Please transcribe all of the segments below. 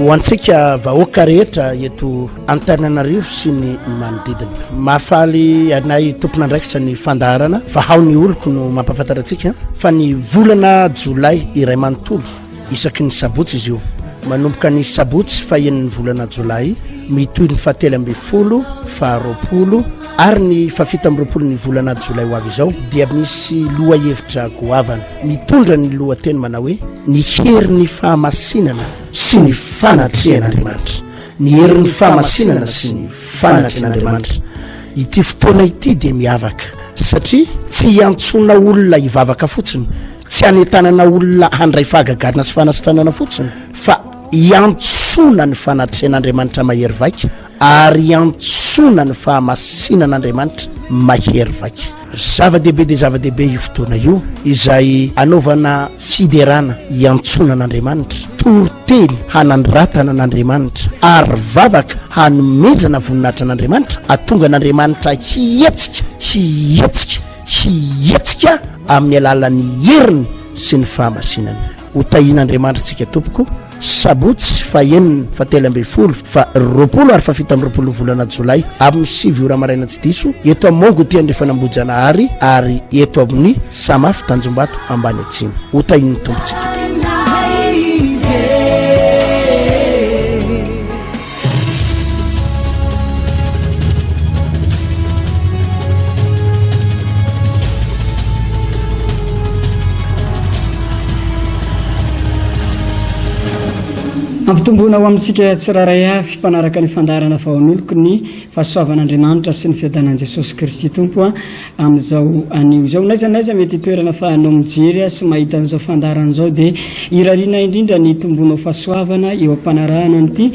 Ho antsika vahoaka rehetra eto Antananarivo sy ny manodidina. Mahafaly anay tompon'andraikitra ny fandaharana Vahao ny oloko no mampahafantatra antsika fa ny volana jolay iray manontolo isaky ny sabotsy izy io. Manomboka ny sabotsy fahenin'ny volana jolay, mitohy ny fahatelo ambinifolo, faharoapolo ary ny fahafito amby roapolo ny volana jolay ho avy izao dia misy lohahevitra goavana mitondra ny lohateny manao hoe ny herin'ny fahamasinana sy ny fanatrehan'Andriamanitra. Ny herin'ny fahamasinana sy ny fanatrehan'Andriamanitra. Ity fotoana ity dia miavaka satria tsy hiantsoana olona hivavaka fotsiny, tsy hanentanana olona handray fahagagana sy fanasitranana fotsiny fa hiantsoana ny fanatrehan'Andriamanitra mahery vaika ary hiantsoana ny fahamasinan'Andriamanitra mahery vaika. Zava-dehibe dia zava-dehibe io fotoana io izay anaovana fiderana hiantsoana an'Andriamanitra, toriteny hanandratana an'Andriamanitra ary vavaka hanomezana voninahitra an'Andriamanitra, hahatonga an'Andriamanitra hihetsika, hihetsika, hihetsika amin'ny alalan'ny heriny sy ny fahamasinany. Ho tahian'Andriamanitra tsika tompoko. Sabotsy fahenina, fahatelo ambinifolo, faha-roapolo ary fahafito amby roapolo ny volana jolay amin'ny 9 ora maraina tsy diso eto amin'ny Mont Goûter Andrefan'Ambohijanahary ary eto amin'ny Samaf Tanjombato Ambany Atsimo. Ho tahian'ny Tompo tsika. Ampitomboina ho amintsika tsirairay avy mpanaraka ny fandaharana vaonoloko ny fahasoavan'Andriamanitra sy ny fiadanan'i Jesosy Kristy Tompo amin'izao anio izao. N'aiza n'aiza mety toerana afahanao mijery sy mahita an'izao fandaharana izao dia irariana indrindra ny hitomboanao fahasoavana eo am-panarahana an'ity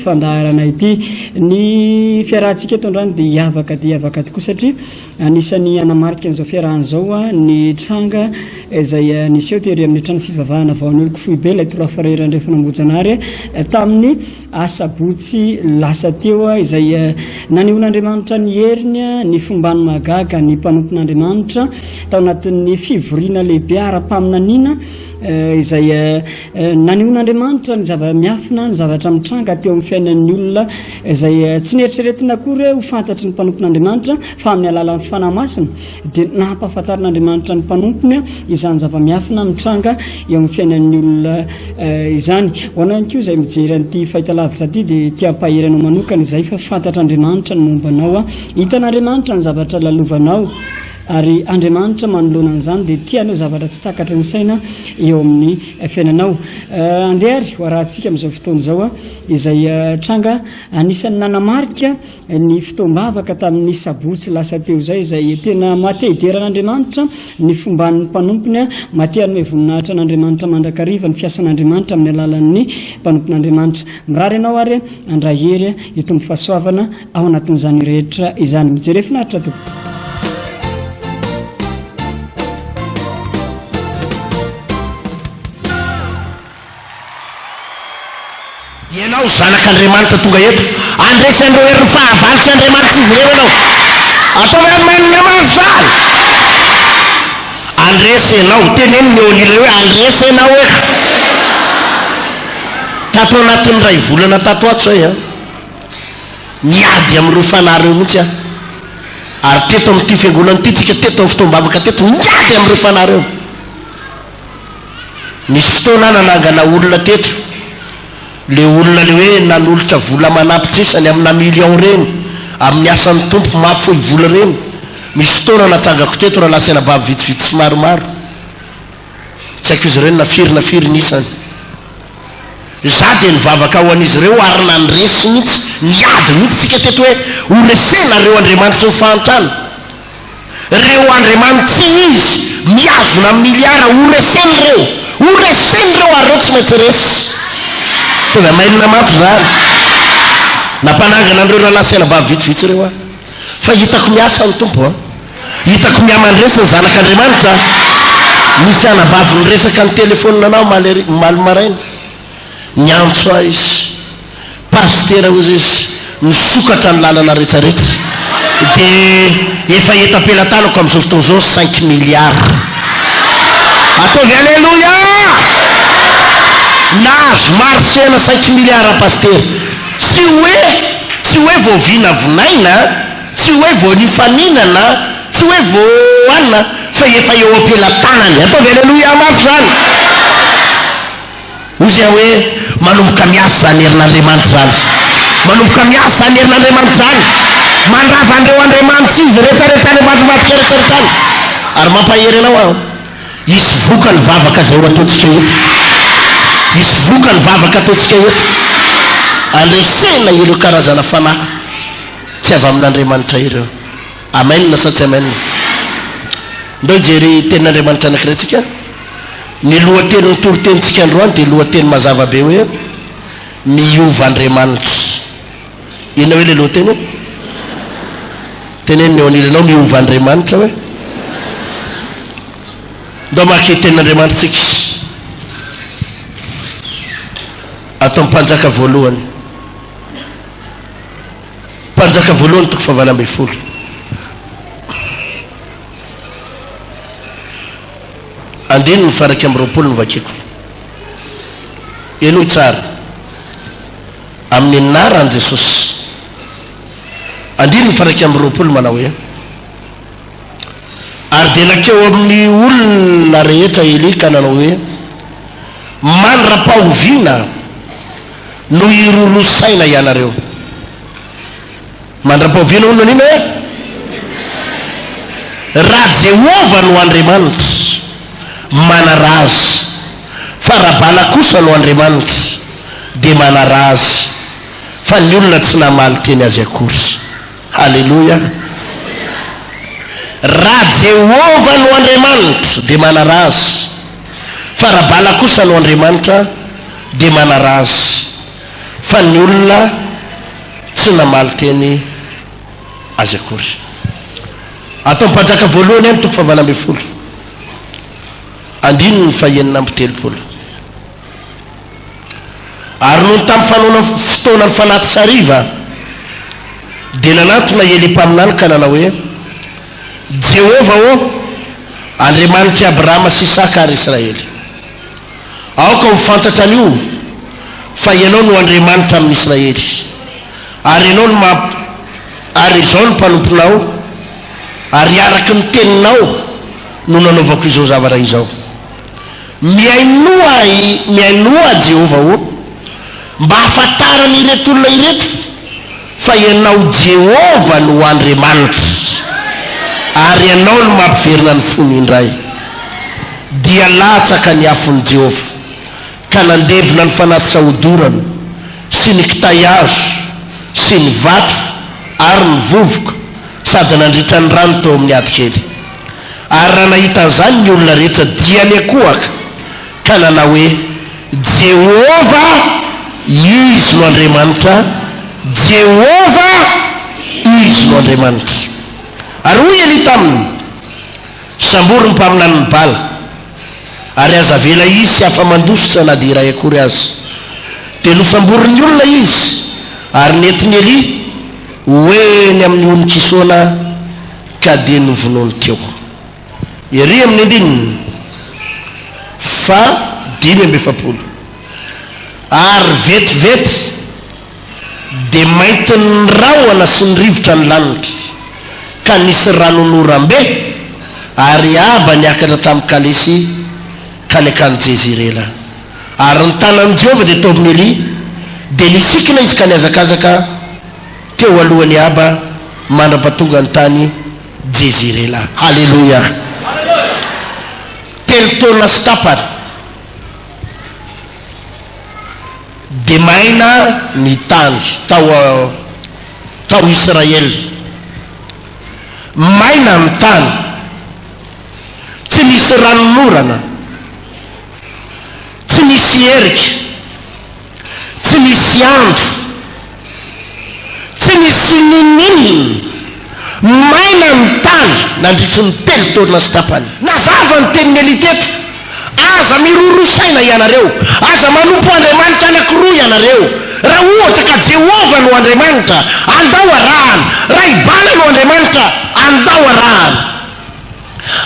fandaharana ity. Ny fiarahantsika eto androany dia hiavaka dia hiavaka tokoa satria anisan'ny hanamarika an'izao fiarahana izao ny tranga izay niseho tery amin'ny trano fivavahana Vaonoloko Foibe ilay Trois Frères Andrefanambohijanahary tamin'ny asabotsy lasa teo izay nanehoan'Andriamanitra ny heriny, ny fombany mahagaga ny mpanompon'Andriamanitra tao anatin'ny fivoriana lehibe ara-paminaniana izay Nanehoan'Andriamanitra ny zava-miafina, ny zavatra mitranga teo amin'ny fiainan'ny olona izay tsy neritreretina akory hoe ho fantatry ny mpanompon'Andriamanitra, fa amin'ny alalan'ny Fanahy Masina dia nampahafantarin'Andriamanitra ny mpanompony izany zava-miafina mitranga eo amin'ny fiainan'ny olona izany. Ho anao ihany koa izay mijery an'ity fahitalavitra ity dia te hampahery anao manokana izay fa fantatr'Andriamanitra ny momba anao, hitan'Andriamanitra ny zavatra lalovanao. Ary Andriamanitra manoloana an'izany dia tia hanao zavatra tsy takatry ny saina eo amin'ny fiainanao. Andeha ary ho arahantsika amin'izao fotoana izao izay tranga anisan'ny nanamarika ny fotoam-bavaka tamin'ny sabotsy lasa teo izay, izay tena maha-te hidera an'Andriamanitra ny fomban'ny mpanompony, maha-te hanome voninahitra an'Andriamanitra mandrakariva ny fiasan'Andriamanitra amin'ny alalan'ny mpanompon'Andriamanitra. Mirary anao ary handray hery hitombo fahasoavana ao anatin'izany rehetra izany. Mijere finaritra tompoko. Ianao zanak'Andriamanitra tonga eto, handresy an'ireo herin'ny fahavalo tsy Andriamanitra izy ireo ianao. Ataovy amen mafy izany. Handresy ianao. Teneno ny eo anilany hoe handresy ianao eka. Tato anatin'ny iray volana tato ato izay an. Niady amin'ireo fanahy ireo mihitsy aho. Ary teto amin'ity fiangonana ity tsika, teto amin'ny fotoam-bavaka teto, niady amin'ireo fanahy ireo. Nisy fotoana aho nanangana olona teto, le olona le hoe nanolotra vola manampitrisany amina million ireny, amin'ny asan'ny Tompo, mahafoy vola ireny. Misy fotoana natsangako teto rahalahy sy anabavy vitsivitsy sy maromaro. Tsy haiko izy ireny na firy na firy ny isany. Izaho dia nivavaka ho an'izy ireo ary nandresy mihitsy, niady mihitsy isika teto hoe ho resena ireo andriamanitry ny fahantrana, ireo andriamani-tsy izy mihazona miliara, ho resena ireo, ho resena ireo ary ireo tsy maintsy resy. Tonga mailina mafy izany. Nampanangana an'ireo rahalahy sy anabavy vitsivitsy ireo aho. Fa hitako miasa ny Tompo an. Hitako mihamandresy ny zanak'Andriamanitra. Nisy anabavy niresaka nitelefaonina anah omaly omaly maraina. Niantso ahy izy. Pasitera hozy izy, misokatra ny lalana retraretra. Dia efa eto am-pelatanako amin'izao fotoana izao cinq milliards. Ataovy Aleloia! Nahazo marché-na cinq milliards Pasitera. Tsy hoe, tsy hoe vao vinavinaina, tsy hoe vao nifaninana, tsy hoe vao anona, fa efa eo am-pelatanany. Ataovy Aleloia mafy izany. Hoy izy hoe, Manomboka miasa izany herin'Andriamanitra izany. Manomboka miasa izany herin'Andriamanitra izany. Mandrava an'ireo andriamanitra izy rehetra rehetra any ambadimbadika rehetra rehetra any. Ary mampahery anao aho, hisy vokany vavaka izay ho ataontsika eto. Hisy vokany vavaka ataontsika eto. Andresena ireo karazana fanahy tsy avy amin'Andriamanitra ireo. Amen sa tsy amen? Ndao hijery tenin'Andriamanitra anankiray tsika. Ny lohatenin'ny toritenintsika androany dia lohateny mazava be hoe Miova Andriamanitra. Inona hoe ilay lohateny e? Teneno ny eo anilanao Miova Andriamanitra hoe. Ndao hamaky tenin'Andriamanitra tsika. Ato amin'ny Mpanjaka voalohany. Mpanjaka voalohany toko fahavalo ambinifolo. Andininy faha 21 no vakiko. Henoy tsara. Amin'ny anaran'i Jesosy. Andininy faha 21 manao hoe, Ary dia nankeo amin'ny olona rehetra Elia ka nanao hoe, Mandra-pahoviana no hiroro saina ianareo? Mandra-pahoviana hono nanina e? Raha Jehovah no Andriamanitra, manaraha Azy, fa raha Bala kosa no Andriamanitra, dia manaraha Azy. Fa ny olona tsy namaly teny azy akory. Haleloia! Raha Jehovah no Andriamanitra, dia manaraha Azy, fa raha Bala kosa no Andriamanitra, dia manaraha Azy. Fa ny olona tsy namaly teny azy akory. Ato amin'ny Mpanjaka voalohany ihany, toko fahavalo ambinifolo, andininy fahenina amby telopolo. Ary nony tamin'ny fanaona fotoanan'ny fanatitra hariva, dia nanantona i Elia mpaminany ka nanao hoe, Jehovah ô, Andriamanitr'i Abrahama sy Isaka ary Israely, aoka ho fantatra anio fa Ianao no Andriamanitra amin'i Israely, ary Ianao no mamp, ary izao ny mpanomponao, ary araka ny teninao no nanaovako izao zavatra izao. Mihainoa ahy, mihainoa Jehovah ô, mba hahafantaran'ireto olona ireto fa Ianao Jehovah no Andriamanitra, ary Ianao no mampiverina ny fony indray. Dia latsaka ny afon'i Jehovah, ka nandevona ny fanatitra hodorana, sy ny kitay hazo, sy ny vato, ary ny vovoka, sady nandritra ny rano teo amin'ny ady kely. Ary raha nahita an'izany ny olona rehetra, dia niankohoka, ka nanao hoe, Jehovah, Izy no Andriamanitra, Jehovah, Izy no Andriamanitra. Ary hoy Elia taminy, Sambory ny mpaminanin'i Bala, ary aza avela hisy afa-mandositra na dia iray akory aza. Dia nosamborin'ny olona izy, ary nentin'i Elia ho eny amin'ny ony Kisona ka dia novonoiny teo. Ery amin'ny andininy faha 45. Ary vetivety dia maintin'ny rahona sy ny rivotra ny lanitra, ka nisy ranonoram-be, ary Ahaba niakatra tamin'ny kalesy ka nankany Jezirela. Ary ny tanan'i Jehovah dia tao amin'i Elia, dia nisikina izy ka nihazakazaka teo alohan'i Ahaba mandra-pahatongany tany Jezirela. Haleloia! Telo taona sy tapany dia maina ny tany tao tao Israel. Maina ny tany. Tsy nisy ranonorana. Tsy nisy erika. Tsy nisy andro. Tsy nisy n'inon'inona. Maina ny tany nandritry ny telo taona sy tapany. Nazava ny tenin'i Elia teto, Aza miroroa saina ianareo. Aza manompo andriamanitra anankiroa ianareo. Raha ohatra ka Jehovah no Andriamanitra, andao arahana. Raha i Bala no Andriamanitra, andao arahana.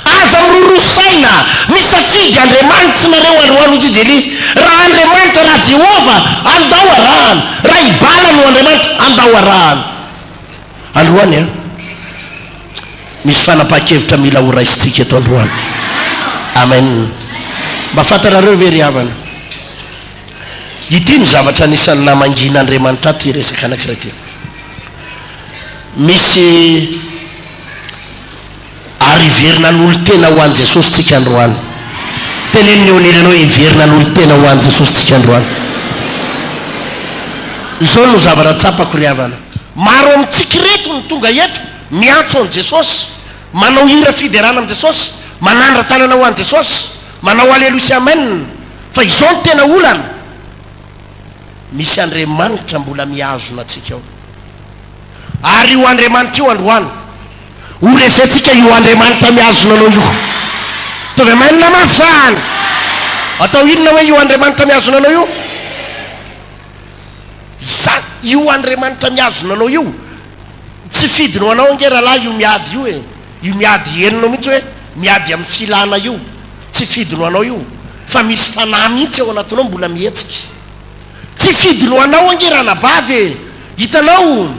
Aza miroroa saina, misafidy andriamanitra nareo androany, hoy Jelia. Raha Andriamanitra. Jehovah, andao arahana. Raha i Bala no Andriamanitra, andao arahana. Androany an, misy fanapahan-kevitra mila ho raisintsika eto androany. Amen. Mba fantarareo ve ry havana? Ity no zavatra anisan'ny namangian'Andriamanitra ahy ity resaka anankiray ity. Misy ary hiverina hanolo-tena ho an'i Jesosy tsika androany. Teneno ny eo anilanao hoe hiverina hanolo-tena ho an'i Jesosy tsika androany. Izao no zavatra tsapako ry havana. Maro amintsika ireto no tonga eto miantso an'i Jesosy, manao hira fiderana amin'i Jesosy, manandra-tanana ho an'i Jesosy, manao aleloia sy amen. Fa izao no tena olana, misy Andriamanitra mbola mihazona antsika ao. Ary io Andriamanitra io androany, ho resentsika io Andriamanitra mihazona anao io. Ataovy amen mafy zany. Atao inona hoe io Andriamanitra mihazona anao io? Za, io Andriamanitra mihazona anao io, tsy fidiny ho anao ange rahalahy io miady io e. Io miady henonao mihitsy hoe miady amin'ny filana io, tsy fidiny ho anao io, fa misy fanahy mihitsy ao anatinao mbola mihetsika. Tsy fidiny ho anao ange ranabavy e! Hitanao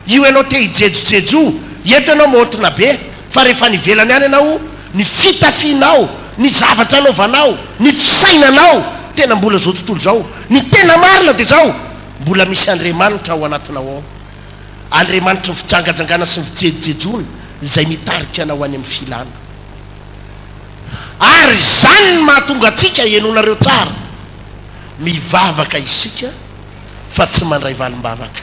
io ianao te hijejojejo io, eto ianao maontina be, fa rehefa any ivelany any ianao, ny fitafianao, ny zavatra anaovanao, ny fisainanao, tena mbola izao tontolo izao. Ny tena marina dia izao, mbola misy Andriamanitra ao anatinao ao. Andriamanitry ny fijangajangana sy ny fijejojejoana izay mitarika anao any amin'ny filana. Ary izany no mahatonga antsika, henoinareo tsara, mivavaka isika fa tsy mandray valim-bavaka.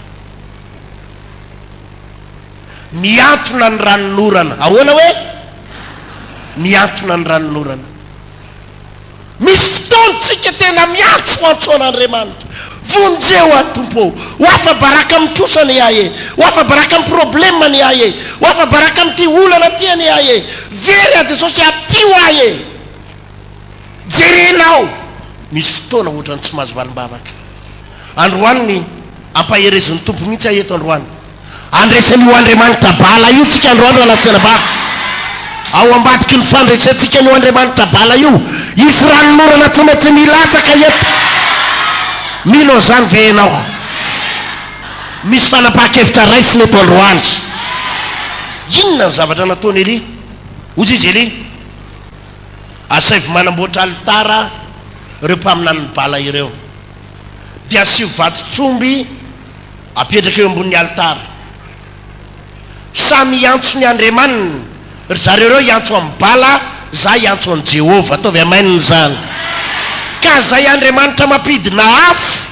Mihantona ny ranonorana. Ahoana hoe? Mihantona ny ranonorana. Misy fotoana tsika tena miantsoantso an'Andriamanitra, Vonjeo aho Tompo ô, ho afa-baraka amin'ny trosa anie ahy e, ho afa-baraka amin'ny problème anie ahy e, ho afa-baraka amin'ity olana ity anie ahy e, very aho Jesosy ampio ahy e. Jerenao, misy fotoana ohatran'ny tsy mahazo valim-bavaka. Androany ny ampaherezin'ny Tompo mihitsy aho eto androany. Handresy an'io Andriamanitra Bala io tsika androany rahalahy sy anabavy. Ao ambadiky ny fandresentsika an'io Andriamanitra Bala io, hisy ranonorana tsy maintsy milatsaka eto. Mino an'izany ve ianao? Misy fanapahan-kevitra raisina eto androany. Inona ny zavatra nataon'i Elia? Hoy izy, Elia, asaivo manamboatra alitara ireo mpaminanin'i Bala ireo. Dia asio vatotr'omby Apetraka eo ambonin'ny alitara. Samy hiantso ny andriamaniny. Ry zareo ireo hiantso an'i Bala, za hiantso an'i Jehovah. Ataovy amen izany. Ka zay Andriamanitra mampidina afo,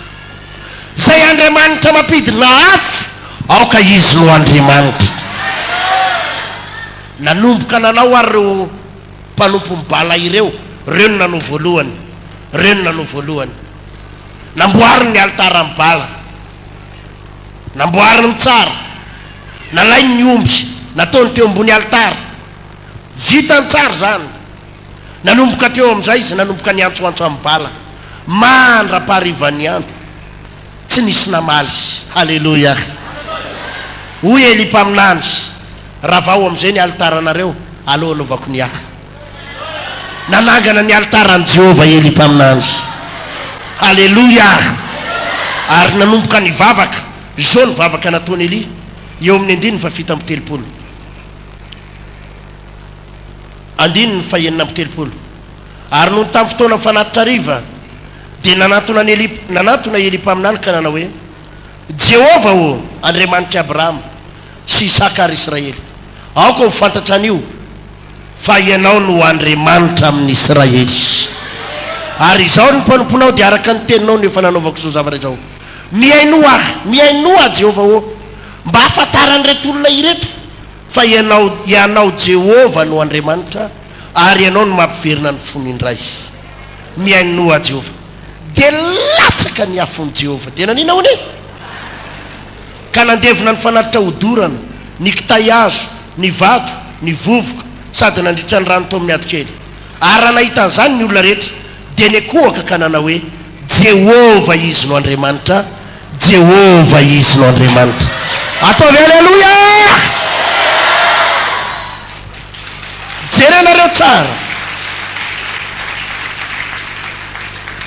zay Andriamanitra mampidina afo, aoka Izy no Andriamanitra. Nanomboka nanao ary ireo mpanompon'i Bala ireo, ireo no nanao voalohany, ireo no nanao voalohany. Namboariny ny alitaran'i Bala. Namboariny tsara. Nalainy ny omby, nataony teo ambony alitara. Vitany tsara izany. Nanomboka teo amin'izay izy nanomboka niantsoantso an'i Bala, mandra-paharivan'ny andro. Tsy nisy namaly. Haleloia! Hoy Elia mpaminany, Ravao amin'izay ny alitaranareo, aleo hanaovako ny ahy. Nanangana ny alitaran'i Jehovah Elia mpaminany. Haleloia! Ary nanomboka nivavaka. Izao ny vavaka nataon'i Elia, eo amin'ny andininy fahafito amby telopolo. Andininy fahenina amby telopolo. Ary nony tamin'ny fotoana fanatitra hariva, dia nanantona an'i Elia, nanantona i Elia mpaminany ka nanao hoe, Jehovah ô, Andriamanitr'i Abrahama sy Isaka ary Israely, aoka ho fantatra anio, Fa Ianao no Andriamanitra amin'ny Israely. Ary izaho ny mpanomponao dia araka ny teninao no efa nanaovako izao zavatra izao. Mihainoa ahy, mihainoa ahy, Jehovah ô, mba hahafantaran'ireto olona ireto fa Ianao, Ianao Jehovah no Andriamanitra, ary Ianao no mampiverina ny fony indray. Mihainoa ahy, Jehovah. Dia latsaka ny afon'i Jehovah. Dia nanina hono e? Ka nandevona ny fanatitra hodorana, ny kitay hazo, ny vato, ny vovoka, sady nandritra ny rano tao amin'ny ady kely. Ary raha nahita an'izany ny olona rehetra, dia nikohaka ka nanao hoe, Jehovah Izy no Andriamanitra, Jehovah Izy no Andriamanitra. Ataovy Aleloia! Jerenareo tsara.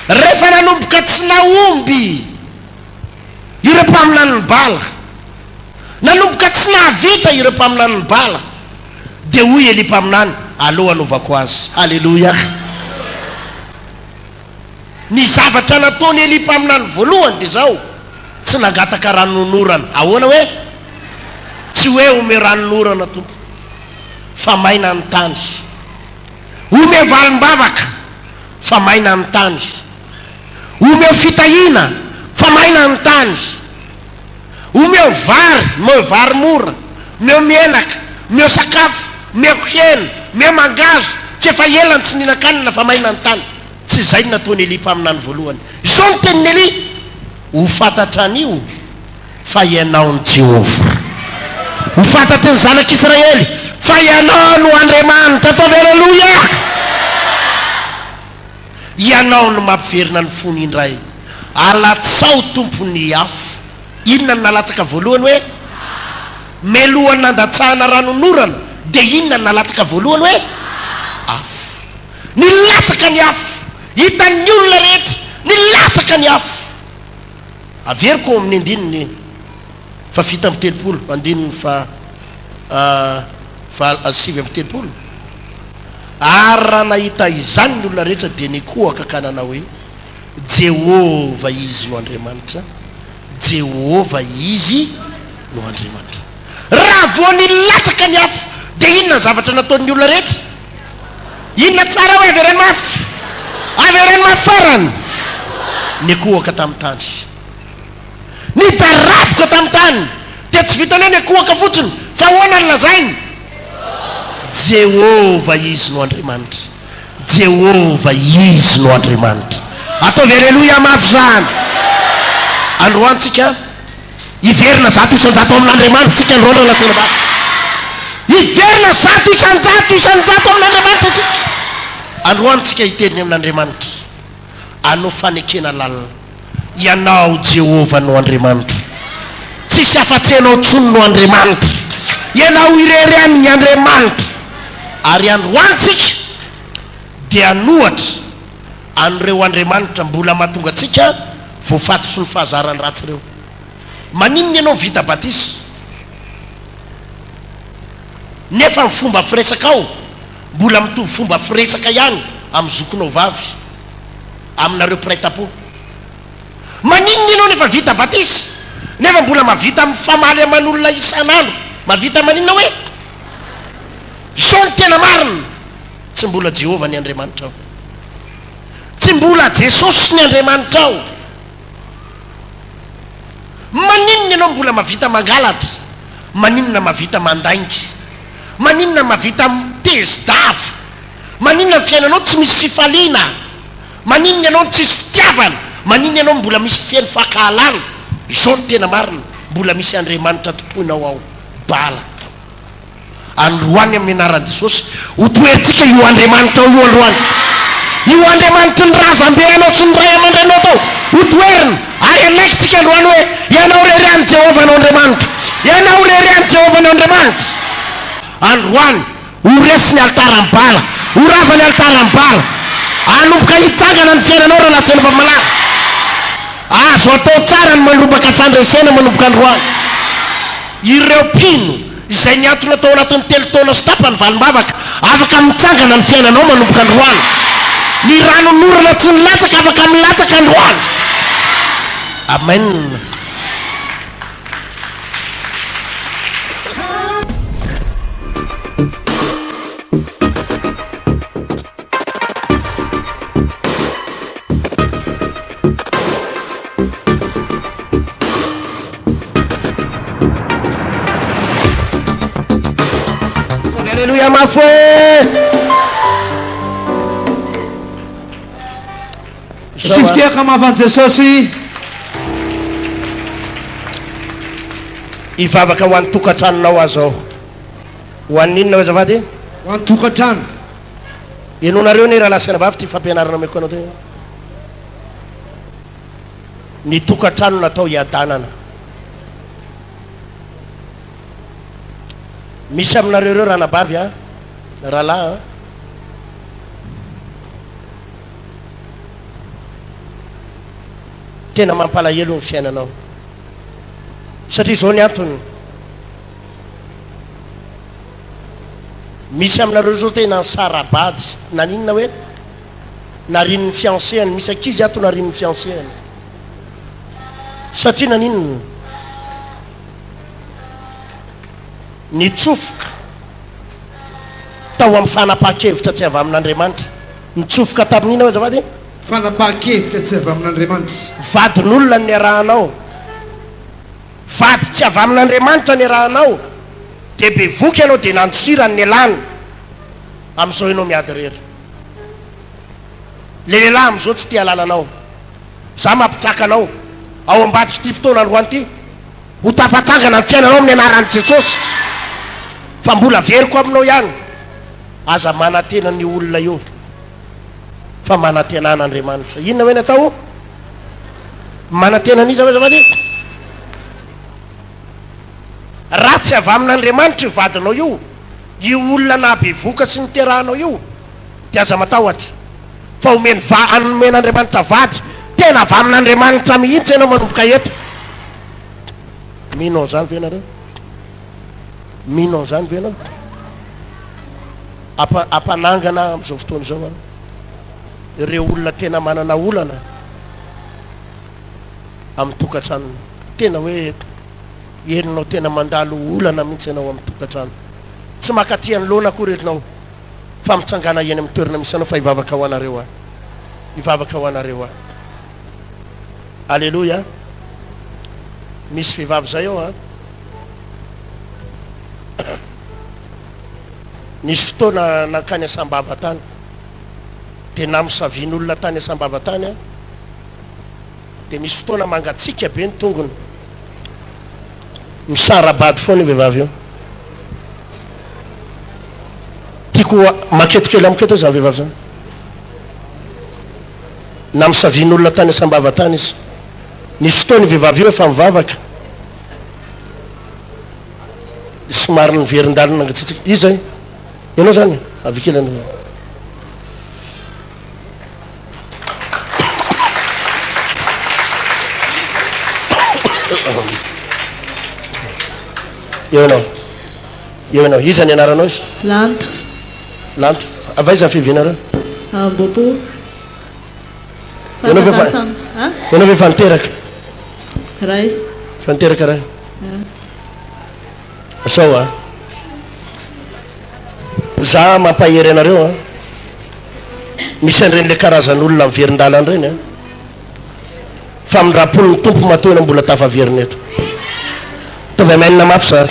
Rehefa nanomboka. Nanomboka tsy nahomby ireo mpaminanin'i Bala. Nanomboka tsy nahavita ireo mpaminanin'i Bala. Dia hoy Elia mpaminany, Aleo hanaovako azy. Haleloia! Ny zavatra nataon'i Elia mpaminany voalohany dia izao, tsy nangataka ranonorana. Ahoana hoe? Tsy hoe omeo ranonorana Tompo, fa maina ny tany. Omeo valim-bavaka, fa maina ny tany. Omeo fitahiana, fa maina ny tany. Omeo vary, omeo vary mora, omeo menaka, omeo sakafo, omeo hena, omeo mangahazo, f'efa ela no tsy nihinan-kanina fa maina ny tany. Tsy izay no nataon'i Elia mpaminany voalohany. Izao no tenin'i Elia, Ho fantatra anio fa ianao no Jehovah. Ho fantatry ny zanak'Israely fa ianao no Andriamanitra. Ataovy Aleloia! Ianao no mampiverina ny fony indray. Alatsao Tompo ny afo. Inona no nalatsaka voalohany hoe? Melohan'ny nandatsahana ranonorana dia inona no nalatsaka voalohany hoe? Afo. Nilatsaka ny afo. Hitan'ny olona rehetra, nilatsaka ny afo. Averiko ao amin'ny andininy faha 37, andininy faha 39. Ary raha nahita izany ny olona rehetra dia nikohaka ka nanao hoe, Jehovah Izy no Andriamanitra, Jehovah Izy no Andriamanitra. Raha vao nilatsaka ny afo dia inona ny zavatra nataon'ny olona rehetra? Inona tsara hoe avereno mafy? Avereno mafy farany! Nikohaka tamin'ny tany. Nidaraboka tamin'ny tany. Dia tsy vitan'ny hoe nikohaka fotsiny, fa ahoana no lazainy? Jehovah Izy no Andriamanitra. Jehovah Izy no Andriamanitra. Ataovy Aleloia mafy izany. Androany tsika hiverina 100% amin'Andriamanitra tsika androany raha latsina Hiverina 100% isan-jato amin'Andriamanitra tsika. Androany tsika hiteny amin'Andriamanitra. Anao fanekena lalina. Ianao Jehovah no Andriamanitro. Tsisy afa-tsy Ianao intsony no Andriamanitro. Ianao irery ihany ny Andriamanitro. Ary androany tsika dia hanohatra an'ireo andriamanitra mbola mahatonga antsika voafatotry ny fahazaran-dratsy ireo. Maninona ianao vita batisa nefa ny fomba firesakao mbola mitovy fomba firesaka ihany amin'ny zokinao vavy, aminareo mpiray tampo? Maninona ianao nefa vita batisa nefa mbola mahavita mifamaly aman'olona isan'andro? Mahavita maninona hoe? Izao no tena marina, tsy mbola Jehovah ny Andriamanitrao. Tsy mbola Jesosy ny Andriamanitrao. Maninona ianao mbola mahavita mangalatra? Maninona mahavita mandainga? Maninona mahavita tezi-dava? Maninona ny fiainanao tsy misy fifaliana? Maninona ianao no tsisy fitiavana? Maninona ianao mbola misy feno fankahalana? Izao no tena marina, mbola misy Andriamanitra tompoinao ao, Bala. Androany amin'ny anaran'i Jesosy, ho toherintsika io Andriamanitrao io androany. Io Andriamanitry ny razambe anao sy ny ray aman-dreninao tao, ho toherina. Ary hanaiky isika androany hoe, Ianao irery ihany Jehovah no Andriamanitro. Ianao irery ihany Jehovah no Andriamanitro. Androany, ho resy ny alitaran'i Bala. Ho rava ny alitaran'i Bala. Hanomboka hitsangana ny fiainanao rahalahy Tsenobabmalala. Azo atao tsara ny mandrombaka fandresena manomboka androany. Ireo mpino izay niantona tao anatin'ny telo taona sy tapany valim-bavaka, afaka mitsangana ny fiainanao manomboka androany. Ny ranonorana tsy nilatsaka afaka milatsaka androany. Amen. Alléluia mafy hoe. Tsy fitehaka mafy an'i Jesosy. Hivavaka ho an'ny tokantranonao aho zao. Ho an'ny inona azafady? Ho an'ny tokantrano. Henoinareo anie rahalahy sy anabavy ity fampianarana omeko anao ity. Ny tokantrano natao hiadanana. Misy aminareo ireo ranabavy a, rahalahy a. Tena mampalahelo ny fiainanao. Satria izao ny antony. Misy aminareo izao tena nisara-bady. Naninona hoe? Narian'ny fiancé-ny. Misy ankizy ato narian'ny fiancé-ny. Satria naninona? Nitsofoka tao amin'ny fanapahan-kevitra tsy avy amin'Andriamanitra. Nitsofoka tamin'inona azafady? Fanapahan-kevitra tsy avy amin'Andriamanitra. Vadin'olona no niarahanao. Vady tsy avy amin'Andriamanitra niarahanao. Dia bevoka ianao dia nandosirany nialany. Amin'izao ianao miady irery. Le lehilahy amin'izao tsy te halala anao. Za mampitraka anao ao ambadik'ity fotoana androany ity. Ho tafatsangana ny fiainanao amin'ny anaran'i Jesosy. Fa mbola averiko aminao ihany, aza manantena an'io olona io fa manantena an'Andriamanitra. Inona hoe ny atao? Manantena an'iza azafady? Raha tsy avy amin'Andriamanitra io vadinao io, io olona nahabevoka sy niterahanao io, dia aza matahotra fa omeny va anomen'Andriamanitra vady tena avy amin'Andriamanitra mihitsy ianao manomboka eto. Mino an'izany ve ianareo? Mino an'izany ve ianao? Ampa, ampanangana amin'izao fotoana izao aho. Ireo olona tena manana olana amin'ny tokantranony. Tena hoe henonao tena mandalo olana mihitsy ianao amin'ny tokantrano. Tsy maka aty anoloana akory ianao fa mitsangàna eny amin'ny toerana misy anao fa hivavaka ho anareo aho. Hivavaka ho anareo aho. Aleloia. Misy vehivavy izay ao an. Nisy fotoana nankany Sambava tany. Dia namosavian'olona tany Sambava tany an. Dia misy fotoana mangatsiaka be ny tongony. Misara-bady foana io vehivavy io. Tiako maketo kely amiko eto izany vehivavy izany. Namosavian'olona tany Sambava tany izy. Nisy fotoana io vehivavy io efa nivavaka. Somary niverin-dalana nangatsiatsiaka. Iza io? Ianao izany? Avy kely anao. Eo ianao. Eo ianao. Iza ny anaranao izy? Lanto. Lanto. Avy aiza ny fiavianareo? Ambopo. Ianao ve efa Ianao ve efa niteraka? Ray. Efa niteraka ray. Zao a. Za mampahery anareo a. Misy an'ireny le karazan'olona miverin-dalana ireny a. Famindram-pon'ny Tompo matoa ianao mbola tafaverina eto. Ataovy amen mafy zany.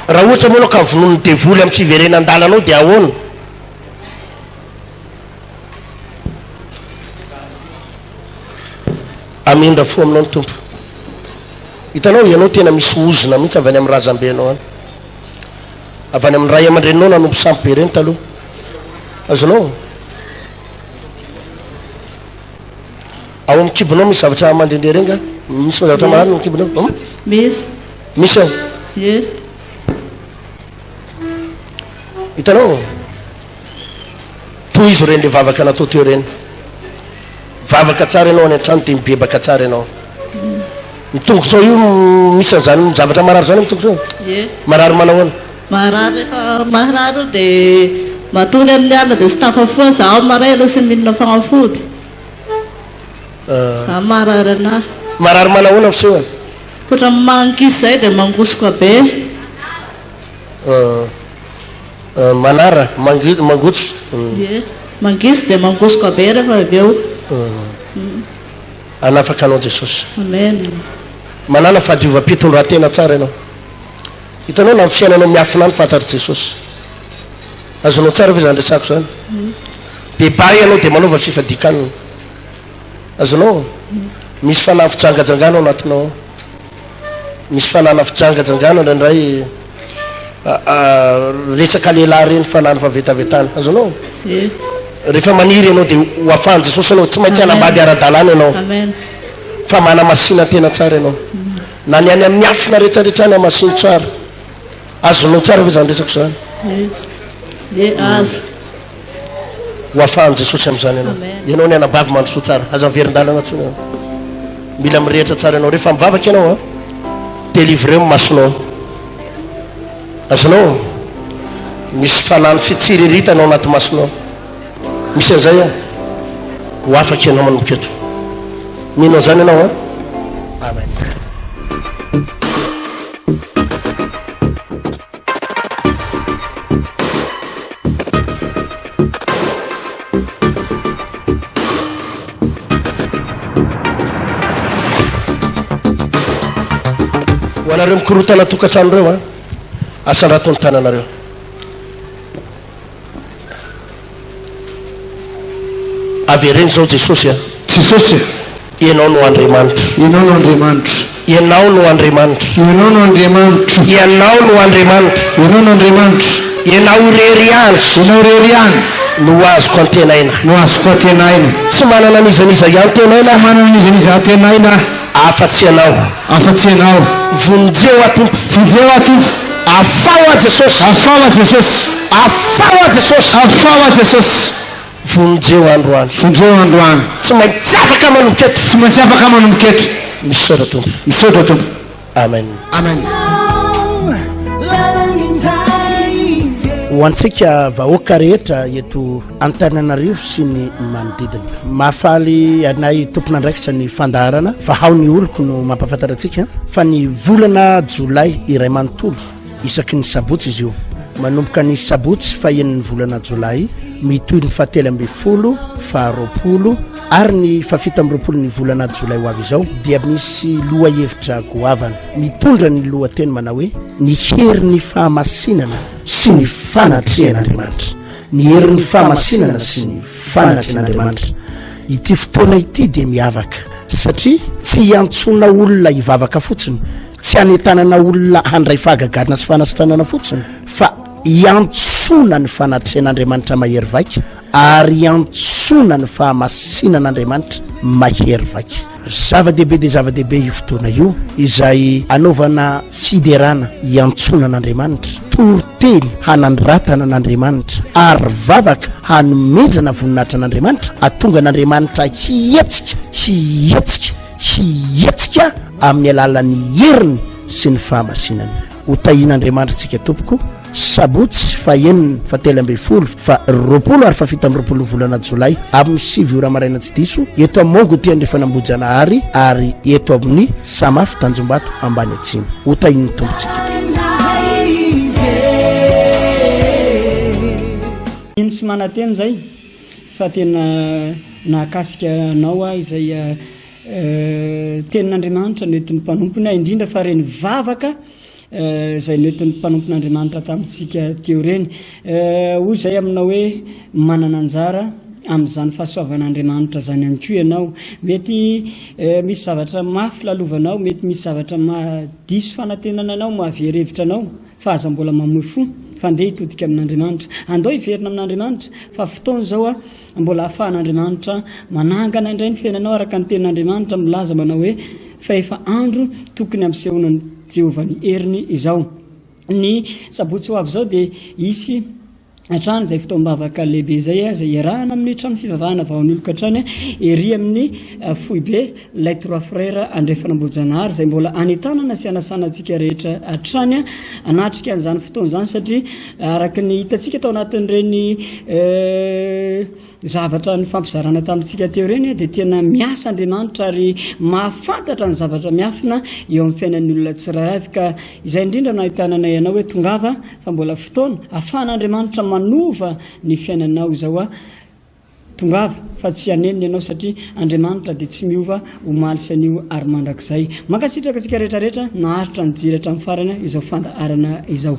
Raha ohatra moa ianao ka vonoin'ny devoly amin'ny fiverenan-dalanao dia ahoana? Hamindra fo aminao ny Tompo. Hitanao, ianao tena misy ozona mihitsy avy any amin'ny razambenao any. Avy any amin'ny ray aman-dreninao nanompo sampy be ireny taloha. Azonao? Ao amin'ny kibonao misy zavatra mandehandeha ireny nga? Misy zavatra marary ao amin'ny kibonao? Hum? Misy. Misy ao? Ie. Hitanao? Tohizo ireny le vavaka natao teo ireny. Vavaka tsara ianao any an-trano dia mibebaka tsara ianao. Ny tongotrao io misy an'izany zavatra marary izany amin'ny tongotrao? Ie. Marary manao ahoana? Marary rehefa marary io dia matory amin'ny alina dia tsy tafafoha za maraina aloha tsy mihinana fanafody. Za marary anahy. Marary manao ahoana ny fisehony? Ohatran'ny mangisy izay dia mangosoka be. Manara, mangotso. Ie, mangisy dia mangosoka be rehefa avy eo. Hanafaka anao Jesosy. Amen. Manàna fahadiovam-pitondrantena tsara ianao. Hitanao na ny fiainanao miafina any fantatr'i Jesosy. Azonao tsara ve izany resako izany? Bebaha ianao dia manaova fifadian-kanina. Azonao? Misy fanahy fijangajangana ao anatinao ao. Misy fanana fijangajangana indraindray resaka lehilahy ireny fanana fahavetavetana. Azonao? Ie. Rehefa maniry ianao dia ho afahan'i Jesosy ianao. Tsy maintsy hanambady ara-dalàna ianao. Amen. Fa manamasina tena tsara ianao. Na ny any amin'ny miafina rehetrarehetra any hamasino tsara. Azonao tsara ve izany resako izany? Ie. Ie, azo. Ho afahan'i Jesosy amin'izany ianao. Amen. Ianao ny anabavy mandrosoa tsara. Aza miverin-dalana intsony ianao. Mila mirehitra tsara ianao. Rehefa mivavaka ianao an, delivreo ny masonao. Azonao? Misy fanahy fitsiriritana ao anaty masonao. Misy an'izay ao. Ho afaka ianao manomboka eto. Mino an'izany ianao an? Amen. Ho anareo mikorotana tokantrano ireo an, asandrato ny tananareo. Avereno izao Jesosy a. Jesosy a. Ianao no Andriamanitro. Ianao no Andriamanitro. Ianao no Andriamanitro. Ianao no Andriamanitro. Ianao no Andriamanitro. Ianao no Andriamanitro. Ianao irery ihany. Ianao irery ihany. No azoko antenaina. No azoko antenaina. Tsy manana an'iza n'iza hiantenaina aho. Tsy manana an'iza n'iza antenaina aho. Afa-tsy Ianao. Afa-tsy Ianao. Vonjeo aho Tompo. Vonjeo aho Tompo. Afaho aho Jesosy. Afaho aho Jesosy. Afaho aho Jesosy. Afaho aho Jesosy. Vonjeo androany. Vonjeo androany. Tsy maintsy afaka manomboka eto. Tsy maintsy afaka manomboka eto. Misaotra Tompo. Misaotra Tompo. Amen. Amen. Ho antsika vahoaka rehetra eto Antananarivo sy ny manodidina. Mahafaly anay tompon'andraikitra ny fandaharana fa hao ny oloko no mampahafantatra antsika fa ny volana jolay iray manontolo isaky ny sabotsy izy io. Manomboka ny sabotsy fahenin'ny volana jolay, mitohy ny fahatelo ambinifolo, faharoapolo ary ny fahafito amby roapolo ny volana jolay ho avy izao dia misy lohahevitra goavana mitondra ny lohateny manao hoe ny herin'ny fahamasinana sy ny fanatrehan'Andriamanitra. Ny herin'ny fahamasinana sy ny fanatrehan'Andriamanitra. Ity fotoana ity dia miavaka satria tsy hiantsoana olona hivavaka fotsiny, tsy hanentanana olona handray fahagagana sy fanasitranana fotsiny, fa hiantsoana ny fanatrehan'Andriamanitra mahery vaika ary hiantsoana ny fahamasinan'Andriamanitra mahery vaika. Zava-dehibe dia zava-dehibe io fotoana io izay anaovana fiderana hiantsoana an'Andriamanitra, toriteny hanandratana an'Andriamanitra ary vavaka hanomezana voninahitra an'Andriamanitra, hahatonga an'Andriamanitra hihetsika, hihetsika, hihetsika amin'ny alalan'ny heriny sy ny fahamasinany. Ho tahian'Andriamanitra tsika tompoko. Sabotsy fahenina, fahatelo ambinifolo, faha 20 ary faha 27 ny volana jolay amin'ny 9 ora maraina tsy diso eto Amongo aty Andrefan'Ambohijanahary ary eto amin'ny Samafy Tanjombato ambany atsimo. Ho tahian'ny Tompo tsika. Mino sy manantena izay fa tena nahakasika anao aho izay tenin'Andriamanitra noentin'ny mpanompony indrindra fa ireny vavaka izay noentin'ny mpanompon'Andriamanitra tamintsika teo ireny. Hoy izay aminao hoe manana anjara amin'izany fahasoavan'Andriamanitra izany ihany koa ianao. Mety misy zavatra mafy lalovanao, mety misy zavatra mahadiso fanantenana anao, mahavery hevitra anao, fa aza mbola mamoy fo, fa andeha hitodika amin'Andriamanitra. Andao hiverina amin'Andriamanitra, fa fotoana izao mbola ahafahan'Andriamanitra manangana indray ny fiainanao araka ny tenin'Andriamanitra milaza manao hoe, Fa efa andro tokony hampisehoana an'i Jehovah ny heriny izao. Ny sabotsy ho avy izao dia hisy hatrany izay fotoam-bavaka lehibe izay, izay iarahana amin'ny trano fivavahana Vahaonoloka hatrany ery amin'ny foibe Les Trois Frères Andrefan'Ambohijanahary, izay mbola anentanana sy anasana antsika rehetra hatrany hanatrika an'izany fotoana izany satria araka ny hitantsika tao anatin'ireny Zavatra nifampizarana tamintsika teo ireny dia tena miasa Andriamanitra ary mahafantatra ny zavatra miafina eo amin'ny fiainan'ny olona tsirairay avy ka izay indrindra no ahitana anay anao hoe tongava fa mbola fotoana ahafahan'Andriamanitra manova ny fiainanao izao a tongava fa tsy hanenina ianao satria Andriamanitra dia tsy miova omaly sy anio ary mandrakizay. Mankasitraka antsika rehetra rehetra naharitra nijery hatramin'ny farany izao fandaharana izao.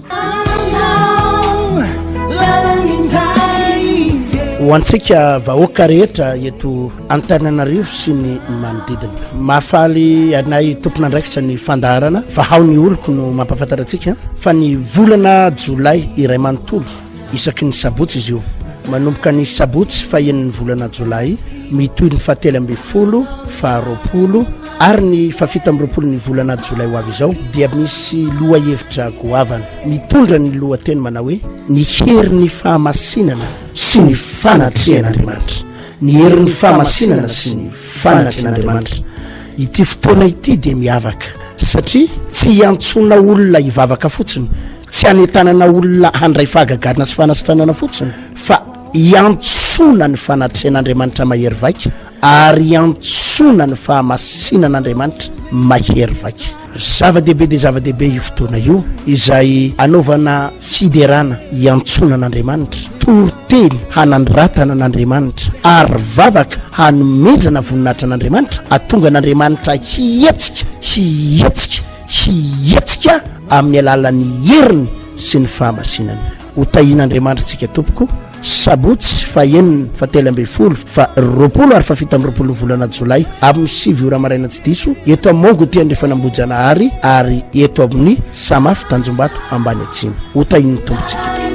Ho antsika vahoaka rehetra eto Antananarivo sy ny manodidina. Mahafaly anay tompon'andraikitra ny fandaharana fa hao ny oloko no mampahafantatra antsika fa ny volana jolay iray manontolo Isaky ny sabotsy izy io. Manomboka ny sabotsy fahenin'ny volana jolay, mitohy ny fahatelo ambinifolo, faharoapolo ary ny fahafito amby 20 ny volana jolay ho avy izao dia misy lohahevitra goavana mitondra ny lohateny manao hoe ny herin'ny fahamasinana sy ny fanatrehan'Andriamanitra. Ny herin'ny fahamasinana sy ny fanatrehan'Andriamanitra. Ity fotoana ity dia miavaka satria tsy hiantsoana olona hivavaka fotsiny, tsy hanentanana olona handray fahagagana sy fanasitranana fotsiny fa hiantsoana ny fanatrehan'Andriamanitra mahery vaika ary hiantsoana ny fahamasinan'Andriamanitra mahery vaika. Zava-dehibe dia zava-dehibe io fotoana io izay anaovana fiderana hiantsoana an'Andriamanitra, toriteny hanandratana an'Andriamanitra ary vavaka hanomezana voninahitra an'Andriamanitra, hahatonga an'Andriamanitra hihetsika, hihetsika, hihetsika amin'ny alalan'ny heriny sy ny fahamasinany. Ho tahian'Andriamanitra isika tompoko. Sabotsy fahenina, fahatelo ambin'ny folo, faha-20 ary faha-27 ny volana jolay amin'ny 9 ora maraina tsy diso eto Amongo aty Andrefan'Ambohijanahary ary eto amin'ny Samaf Tanjombato Ambany Atsimo. Ho tahian'ny Tompo tsika.